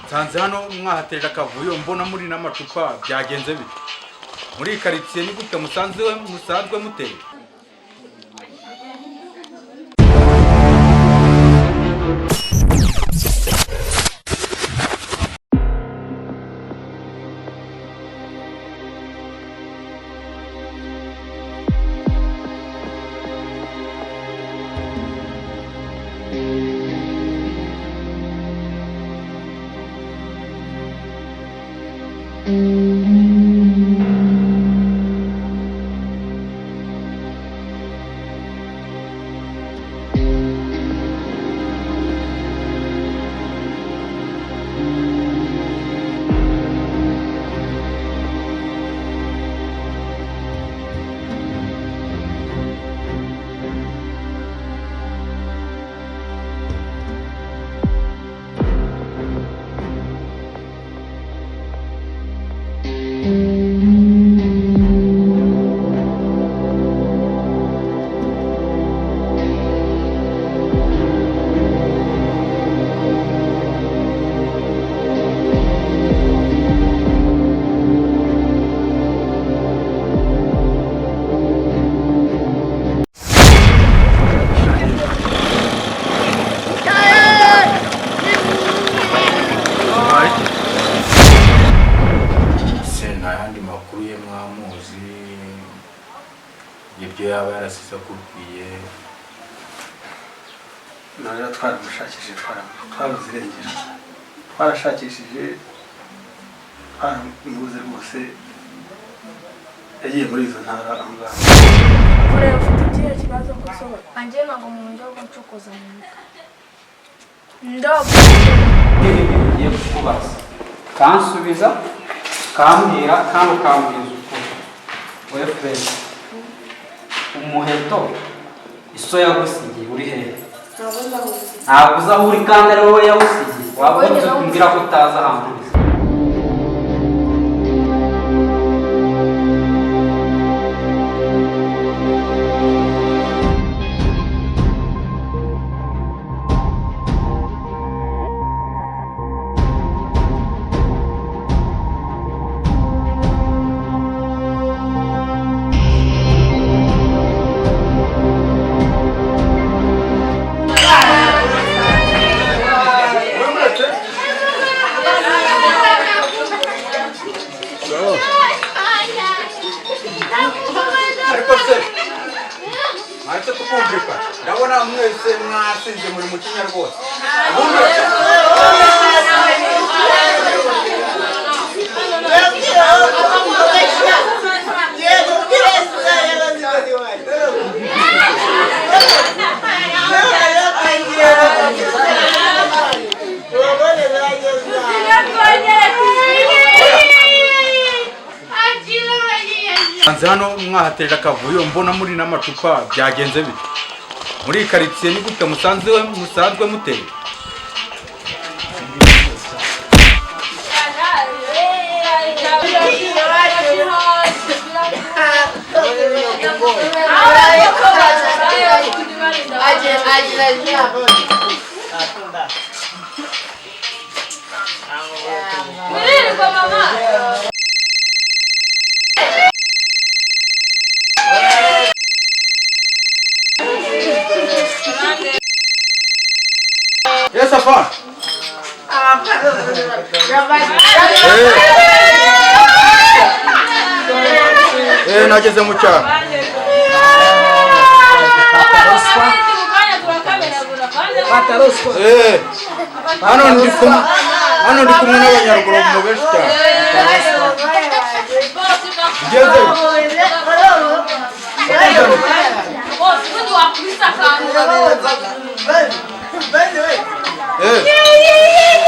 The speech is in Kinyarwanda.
Nsanze hano mwahateje akavuyo, mbona muri n'amacupa. Byagenze bite muri iyi karitsiye? Ni gute musanzwe muteye? Se nta yandi makuru ye mwamuzi, ibyo yaba yarasize akubwiye? Nawe twaramushakishije, twabuze irengero. Twarashakishije, twaramubuze rwose. Yagiye muri izo ntara aho ngaho. Kureba ufite ikihe kibazo ko usohoka anjye? Ntabwo mu ndobo ncokoza mu mutwe ndobo. Ibi bigiye kukubaza, kansubiza, kambwira kandi ukambwiza ukuri. Wowe Fred, umuheto iso yagusigiye uri hehe? Ntabwo ndahuze. Ntabwo uzi aho uri kandi ari wowe yawusigiye? Waba uzi kumbwira ko utazi ahantu uri? Ariko se mwahise tukumvikana? Ndabona mwese mwasinze, muri mu kinya rwose. Ubundi nsanze hano mwahateje akavuyo, mbona muri n'amacupa. Byagenze bite muri iyi karitsiye? Ni gute musanzwe muteye? Mwirirwa mama. Yes, afan. Nageze mu cyaro. Eh, hano ndi kumwe n'abanyaruguru mu benshi cyane. Ngeze. Eh.